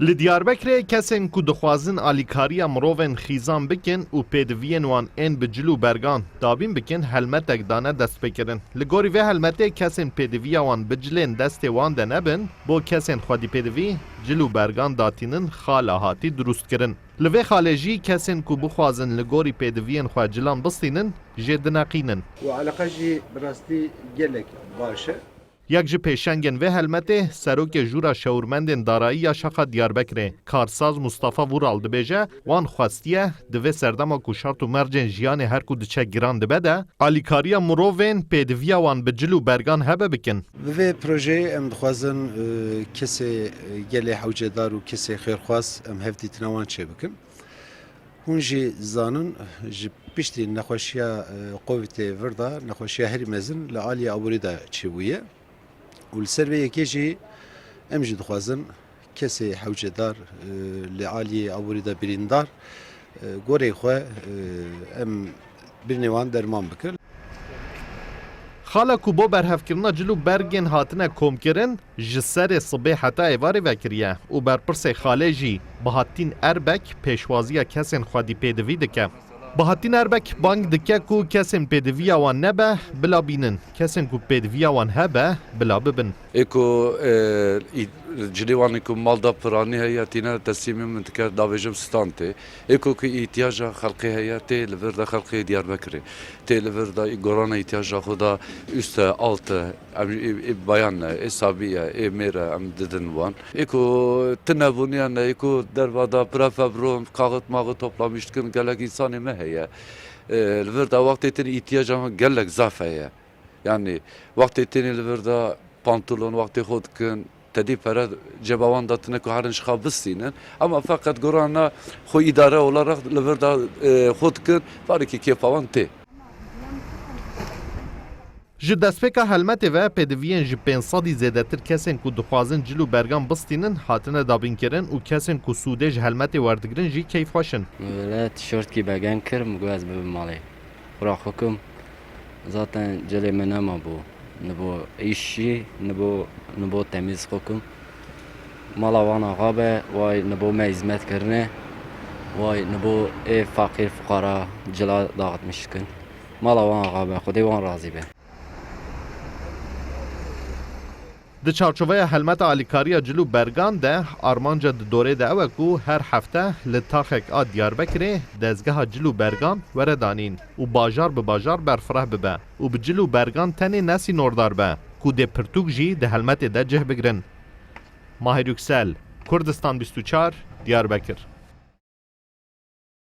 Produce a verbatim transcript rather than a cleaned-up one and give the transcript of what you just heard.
Li Diyarbekirê kesên ku dixwazin alîkariya mirovên xîzan bikin û pêdiviyên wan ên bi cil û bergan dabîn bikin, helmetek dane destpêkirin. Li gorî vê helmetê kesên pêdiviya wan bi cilên destê wan de nebin, bo kesên xwedî pêdivî cil û bergan datînin xala hatî dirustkirin. Li vê xalê jî kesên ku bixwazin li gorî pêdiviyên xwe cilan bistînin, jê dineqînin. Û eleqa jî bi rastî gelek baş e. Yek ji pêşengên vê helmetê, serokê Jûra Şewirmendên Darayî ya Şaxa Diyarbekirê, karsaz Mustafa Vural dibêje, wan xwestiye, di vê serdema ku şert û mercên jiyanê her ku diçe giran dibe de, alîkariya mirovên pêdiviya wan bi cil û bergan hebe bikin. Bi vê projeyê em dixwazin, e, kesê, e, gelê hewcedar û kesê xêrxwaz em hevdîtina wan çêbikin. Hûn jî zanin, ji piştî nexweşiya, e, Covidê vir de, nexweşiya herî mezin li aliyê aborî de çêbûye. Û li ser vê yekê jî em jî dixwazin kesê hewcedar, e, li aliyê aborî de birîndar, e, gorê xwe, e, em birînê wan derman bikin. Xala ku bo berhevkirina cil û bergên hatine komkirin, ji serê sibê heta êvarê vekiriye û berpirsê xalê jî Bahattin Erbek pêşwaziya kesên xwedî pêdivî dike. Bahattin Erbek bang dike ku kesên pêdiviya wan nebe, bila bînin. Kesên ku pêdiviya wan hebe, bila bibin. Ê ku, e, î-, cilê wan ê ku mal da piranî heye, tîne teslîmê min dike, davêjim stantê. Ê ku, ku îhtiyaca xelkê heye, tê li vir de xelkê Diyarbekirê. Tê li vir de gorana îhtiyaca xwe da üste, alte, em ê, ê bayan ne, ê sabî ye, ê mêr e, em didin wan. Ê ku tune bûniye ne, ê ku derva da prefabro, kaxit maxit toplamiş dikin, gelek însanê me heye. E, li vir de wextê tenê îhtiyaca me gelek zaf heye. Yani wextê tenê li vir de pantolon wextê xwe dikin, tedî pere ceba wan de tine ku herin ji xwe bistînin. Ama feqet gorana xwe îdare olarak li vir de, e, xwe dikin, parekî kêfa wan tê. Ji destpêka helmetê ve pêdiviyên ji pênc sedî zêdetir kesên ku dixwazin cil û bergan bistînin hatine dabînkirin û kesên ku sûdê ji helmetê werdigirin jî keyfxweş in. Wele tişortkî begen kir, min got ez bibim malê. Xura xwe kim, zaten cilê min nema bû. Ni bo îş jî, ni bo, ni bo temîz xwe kim. Mala wan axa be, way ni bo me hizmet kirine, way ni bo ê feqîr fuqara cila dağıtmış dikin. Mala wan axa be, Xwedê wan razî be. Di çarçoveya helmeta alîkariya cil û bergan de, armanca di dorê de ew e ku her hefte li taxek a Diyarbekirê dezgeha cil û bergan were danîn û bajar bi bajar berfireh bibe û bi cil û bergan tenê ne sînordar be, ku dê pirtûk jî di helmetê de cih bigrin. Mahir Yüksel, Kurdistan bîst û çar, Diyarbekir.